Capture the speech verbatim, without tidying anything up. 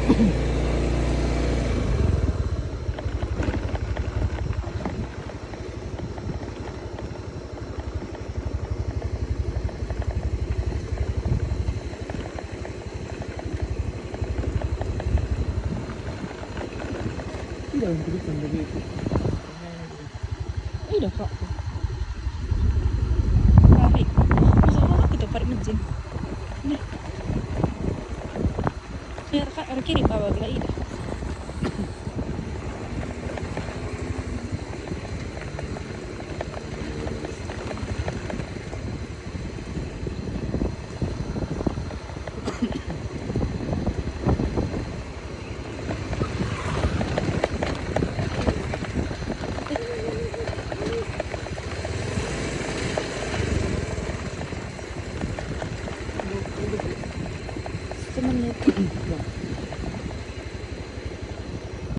Tidak, untuk depan begitu. Ida, Kak. Parit. Masa aku ke tempat mejeng. Nih. Ya, Kak, kiri bawah belah ida.